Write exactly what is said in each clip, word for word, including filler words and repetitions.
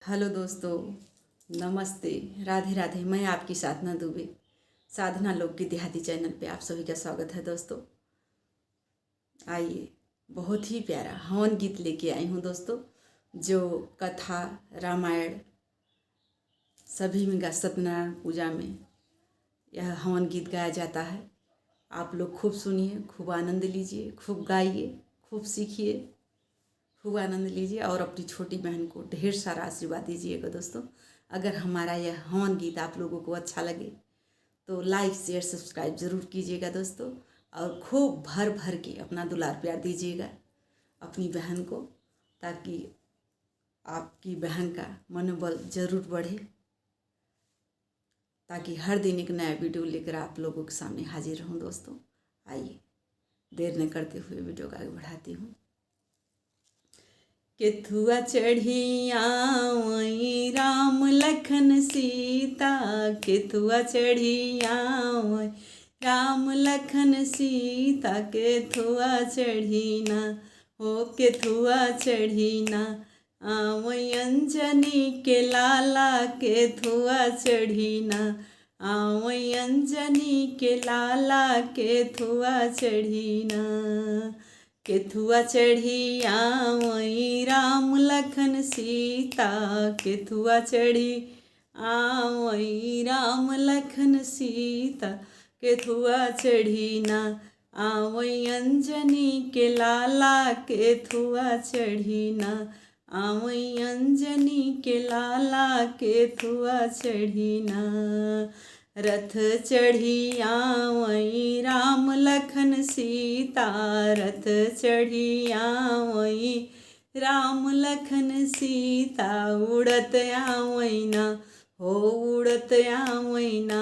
हेलो दोस्तों, नमस्ते, राधे राधे। मैं आपकी साधना दुबे, साधना लोकगीत देहाती चैनल पे आप सभी का स्वागत है दोस्तों। आइए, बहुत ही प्यारा हवन गीत लेके आई हूँ दोस्तों, जो कथा, रामायण सभी में गा-, सत्यनारायण पूजा में यह हवन गीत गाया जाता है। आप लोग खूब सुनिए, खूब आनंद लीजिए, खूब गाइए, खूब सीखिए, खूब आनंद लीजिए और अपनी छोटी बहन को ढेर सारा आशीर्वाद दीजिएगा दोस्तों। अगर हमारा यह हवन गीत आप लोगों को अच्छा लगे तो like, share, subscribe ज़रूर कीजिएगा दोस्तों, और खूब भर भर के अपना दुलार प्यार दीजिएगा अपनी बहन को, ताकि आपकी बहन का मनोबल ज़रूर बढ़े, ताकि हर दिन एक नया वीडियो लेकर आप लोगों के सामने हाजिर रहूँ दोस्तों। आइए, देर न करते हुए वीडियो को आगे बढ़ाती हूँ। केथुआ चढ़ी आवई राम लखन सीता, केथुआ चढ़ी आवई राम लखन सीता, केथुआ चढ़ी ना, हो केथुआ चढ़ी ना, आवई अंजनी के लाला, केथुआ चढ़ी ना, आवई अंजनी के लाला, केथुआ चढ़ी ना। केथुआ चढ़ी आवई राम लखन सीता, केथुआ चढ़ी आवई राम लखन सीता, केथुआ चढ़ी ना, आवई अंजनी के लाला, केथुआ चढ़ी ना, आवई अंजनी के लाला, केथुआ चढ़ी ना। रथ चढ़ी आवई राम लखन सीता, रथ चढ़ी आवई राम लखन सीता, उड़त आवई ना, हो उड़त आवई ना,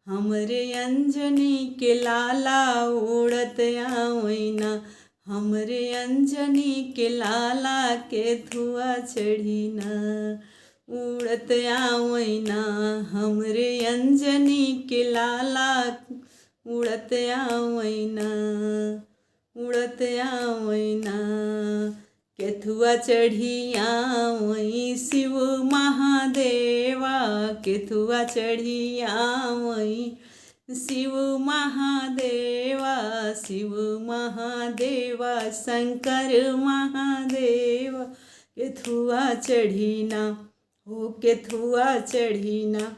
हमरे अंजनी के लाला, उड़त आवई ना, हमरे अंजनी के लाला, केथुआ चढ़ी ना, उड़त आवई ना, हमरे अंजनी के लाला, उड़त आवई ना, उड़त आवई ना। केथुआ चढ़ी आवई शिव महादेवा, केथुआ चढ़ी आवई शिव महादेवा, शिव महादेवा, शंकर महादेवा, केथुआ चढ़ी ना, हो केथुआ चढ़ी ना।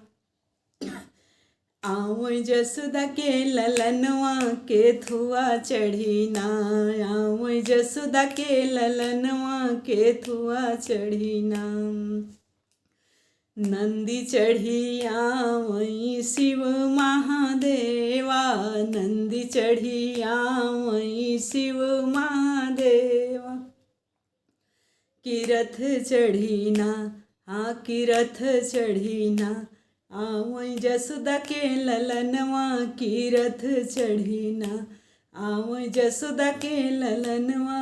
आवई जसोदा के ललनवा, केथुआ चढ़ी ना, आवई जसोदा के ललनवा, केथुआ चढ़ी ना। नंदी चढ़ी आवई शिव महादेवा, नंदी चढ़ी आवई शिव महादेवा। कि रथ चढ़ी ना, हाँ कि रथ चढ़ी ना, आवई जसोदा के ललनवा, कि रथ चढ़ी ना, आवई जसोदा के ललनवा,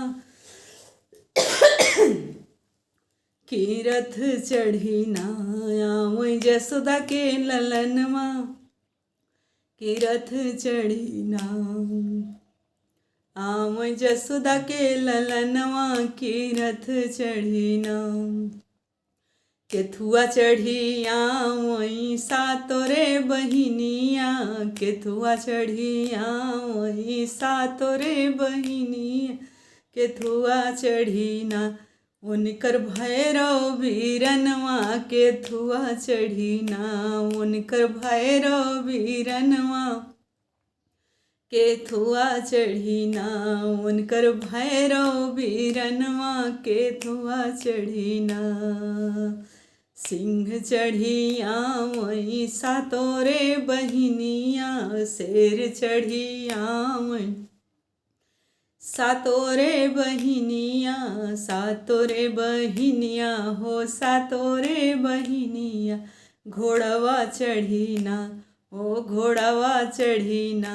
कि रथ चढ़ी ना, आवई जसोदा के ललनवा, कि रथ चढ़ी ना, आवई जसोदा के ललनवा, कि रथ चढ़ी ना। केथुआ चढ़ी आवई सातोरे बहिनिया, केथुआ चढ़ी आवई सातोरे बहिनिया, केथुआ चढ़ी ना। उनकर भैरव बीरनवा, केथुआ चढ़ी ना, उनकर भैरव बीरनवा, केथुआ चढ़ी ना, उनकर भैरव बीरनवा, केथुआ चढ़ी ना। सिंह चढ़ी आवई सातोरे बहिनिया, शेर चढ़ी आवई सातोरे बहिनिया, सातोरे बहिनिया हो, सातोरे बहिनिया, घोड़वा चढ़ी ना, ओ घोड़वा चढ़ी ना,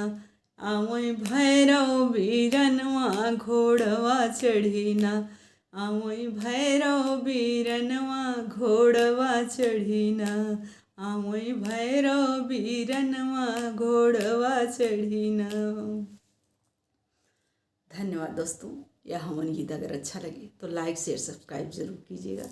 आवई भैरव बीरनवा, घोड़वा चढ़ी ना, आवई भैरव बीरनवा, घोड़वा चढ़ी ना, आवई भैरव बीरनवा, घोड़वा चढ़ी ना। धन्यवाद दोस्तों, यह हवन गीत अगर अच्छा लगे तो like, share, subscribe ज़रूर कीजिएगा।